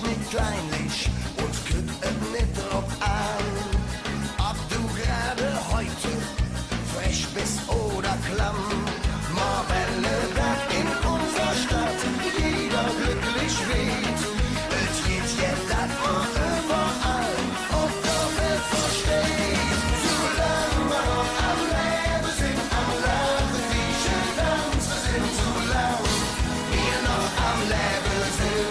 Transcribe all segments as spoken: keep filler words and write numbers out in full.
nit kleinlich un kütt et nit drop aan, ob do grad hügg frech bes oder klamm. Mer welle, dat en unser Stadt jeder glücklich weed. Et gitt jet, dat mer üvverall op der Welt versteiht. Su lang mer noch am Levve sin, am Laache, Kreesche, Danze sin, su lang mer noch am Levve sin.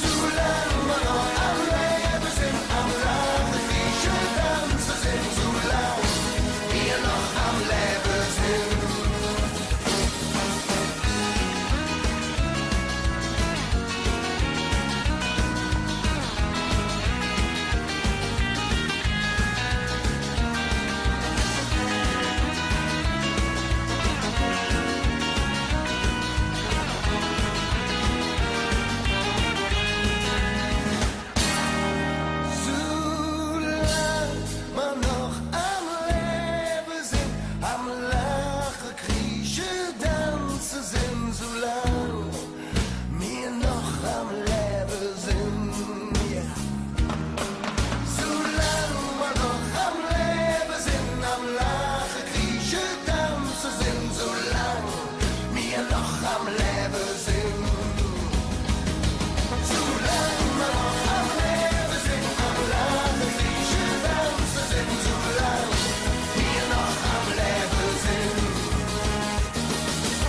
Su lang mer noch am Levve sin, am Laache, Kreesche, Danze sin, su lang mer noch am Levve sin. Su lang mer noch am Levve sin, am Laache, Kreesche, Danze sin, su lang mer noch am Levve sin, jo. Su lang mer noch am Levve sin, am Laache, Kreesche, Danze sin, su lang mer noch am Levve sin. Su lang mer noch am Levve sin, am Laache, Kreesche, Danze sin, su lang mer noch am Levve sin.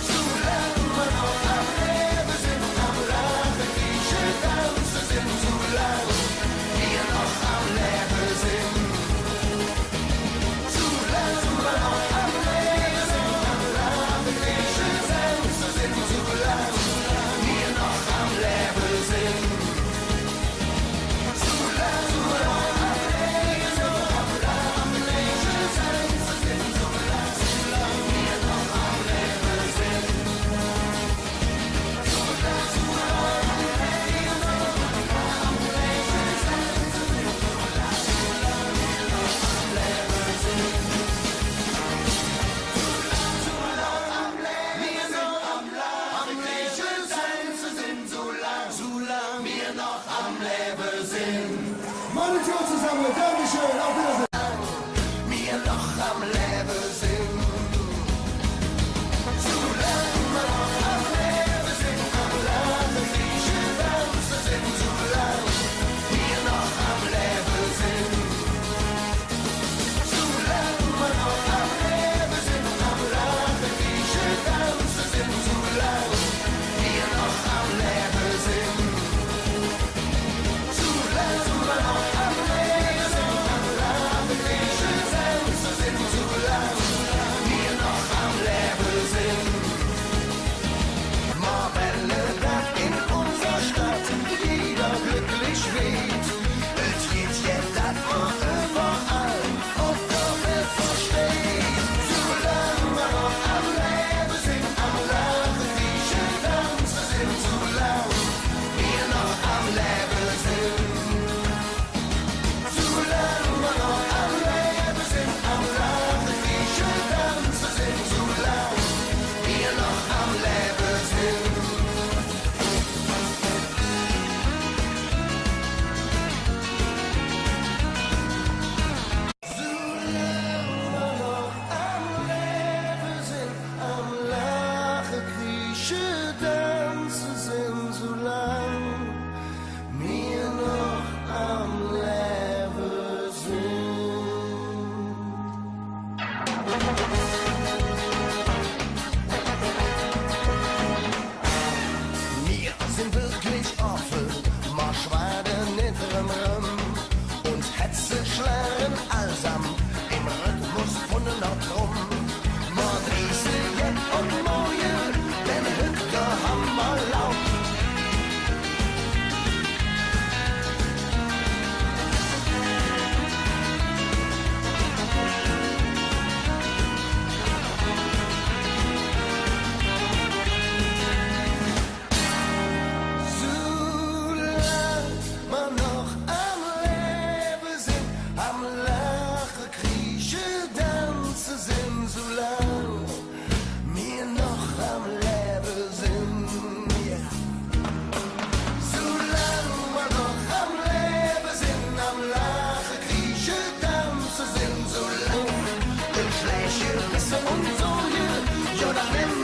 Su lang mer noch am Levve sin, am Laache, Kreesche, Danze sin, su lang mer noch am Levve sin. Su lang mer noch am Levve sin, am Laache, Kreesche, Danze sin, su lang mer noch am Levve sin. Maht et god zesamme. Dankeschön. Auf Wiedersehen. Mer noch am Levve sin. Su lang mer noch am Levve sin, am Laache, Kreesche, Danze sin, su lang mer noch am Levve sin. Su lang mer noch am Levve sin, am Laache, Kreesche, Danze sin, su lang mer noch am Levve sin. Su lang mer noch am Levve sin,